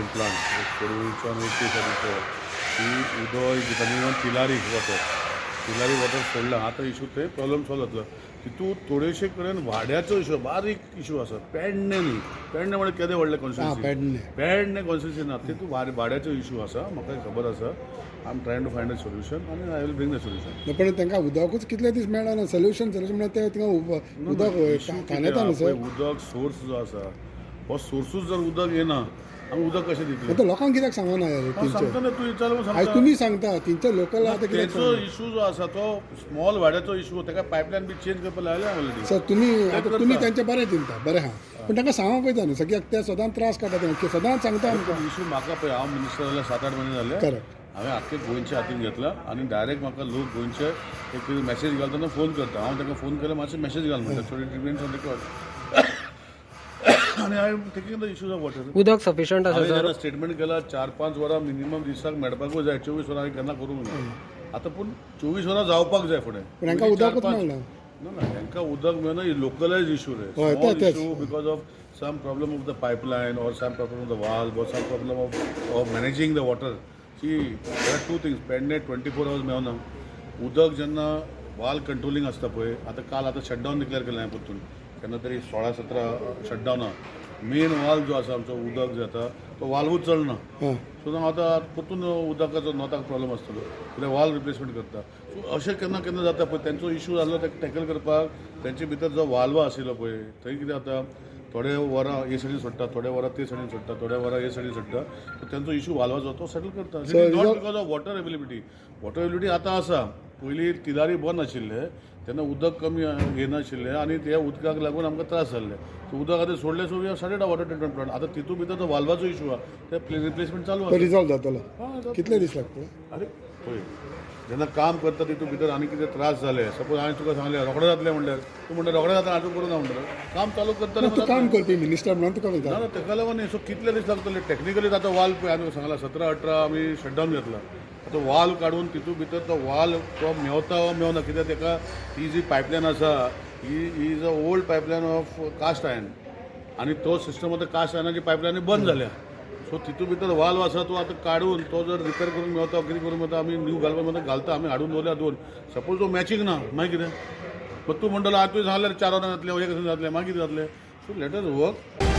Treatment plant, एक कोरवळीचो आनी एक ते सायडीचो, ती उदक depending on Tillari water, Tillari water सोडलां. आतां इशू थंय प्रॉब्लम सॉल्व जातलो. तितूंत थोडेशे कडेन वाड्याचो इशू, बारीक इशू आसा. पेडणे न्ही, पेडणे म्हळ्यार केदें व्हडलें कॉन्स्टिट्युन्सी. पेडणे. पेडणे कॉन्स्टिट्युन्सी ना, तितूंत वाड्याचो इशू आसा. म्हाका खबर आसा. I am trying to find a solution आनी I will bring the solution. पण तांकां उदकूच कितले दीस मेळना. सोल्युशन, सोल्युशन म्हळ्यार ते थिंगा उदक तानेता न्हू सर. उदक सोर्स जो आसा, हो सोर्सूच जर उदक येना, आमी उदक कशें दितले? आतां लोकांक कित्याक सांगना? हांव सांगता न्ही, तूं विचार. आयज सांगता. तुमी सांगता थंयचे लोकल आतां कित्याक तेचो इशू जो आसा तो स्मॉल वाड्याचो इशू, ताका पायपलायन बी चेंज करपाक लायल्या ऑलरेडी. सर, तुमी आतां तुमी तेंचे बरें चिंता, बरें आहा, पूण तांकां सांगूंक वयता न्हू सगळ्याक. ते सदांच त्रास काडटा, ते सदांच सांगता आमकां. इशू म्हाका पळय, हांव मिनिस्टर जाल्यार 7-8 म्हयने जाले. हांवें आख्खे गोंयच्या हातीन घेतला आनी डायरेक्ट म्हाका लोक गोंयचे एक मॅसेज घालतना फोन करता. हांव तांकां फोन केल्यार मातशें मॅसेज घाल म्हणटा, so it remains on record आनी I am taking the issues of water. उदक सफिशियंट आसा हांवें सर? जेन्ना स्टेटमेंट केला, 4-5 वरां मिनिमम दिसाक मेळपाकूच जाय. 24 वरां हांवें केन्ना करूंक ना आतां, पूण 24 वरां जावपाक जाय फुडें. पूण हांकां उदकूच मेळना. ना ना, हांकां उदक मेळना ही लोकलायज इशू रे. हय, स्मॉल तेच. Issue because of some problem of the pipeline or some problem of the valve or some problem of managing the water. See, there are two things. Pedne 24 hours मेळना उदक. जेन्ना वाल कंट्रोलिंग आसता पळय, आतां काल आतां शटडावन डिक्लेअर केलें हांवें परतून, केन्ना तरी 16-17 शटडावन आहा. मेन वाल जो आसा आमचो, उदक जाता तो वाल्वूच चलना. सो आतां परतून उदकाचो नॉर्थाक प्रॉब्लम आसतलो कित्याक वाल रिप्लेसमेंट करता. सो अशें केन्ना केन्ना जाता पळय, तेंचो इशू जालो, ताका टॅकल करपाक तेंचे भितर जो वाल्व आशिल्लो पळय, थंय कितें जाता, थोडे वरां हे सायडीन सोडटा, थोडे वरां ते सायडीन सोडटा, थोडे वरां हे सायडीन सोडटा. सो तेंचो इशू वाल्वाचो तो सेटल करता. Not because of water availability. Water availability आतां आसा. पयलीं तिलारी बंद आशिल्लें तेन्ना उदक कमी येनाशिल्लें आनी त्या उदकाक लागून आमकां त्रास जाल्ले. सो उदक आतां सोडलें, so we have started a water treatment plant. आतां तितून भितर जो वाल्वाचो इशू आहा, ते रिप्लेसमेंट चालू तो आसा. रिजॉल्व जातलो? हय, जातलो. कितले दीस लागतले? अरे पळय, जेन्ना काम करता तितून भितर आनी कितें त्रास जाले, सपोज हांवें तुका सांगलें रोखडें जातलें म्हणल्यार, तूं म्हणटा रोखडें जाता, हांव करूं ना म्हणटा, काम चालू करतलें. तूं काम करपी मिनिस्टर म्हणून तुका ना. वयता. ना, ताका लागून न्ही. सो कितले दीस लागतले टेक्निकली? आतां वाल पळय, हांवें सांगला 17-18 आमी शटडावन घेतला. आतां वाल काडून तितून भितर तो वाल तो मेवता वा मेवना, कित्याक ताका ही जी पायपलायन आसा, ही is a old pipeline of cast iron आनी तो सिस्टम आतां कास्ट आयर्नाची पायपलायन बंद जाल्या. सो तितून भितर वाल्व आसा, तो आतां काडून तो जर रिपेर करूंक मेवता, कितें करूंक मेवता, आमी न्यू घालपाक मेवता, घालता. आमी हाडून दवरल्या दोन. सपोज तो मॅचींग ना, मागीर कितें? मग तूं म्हणटलो, आतां तुवें सांगल्यार 4 वरां जातलें, एक जातलें, मागीर कितें जातलें? So let us work.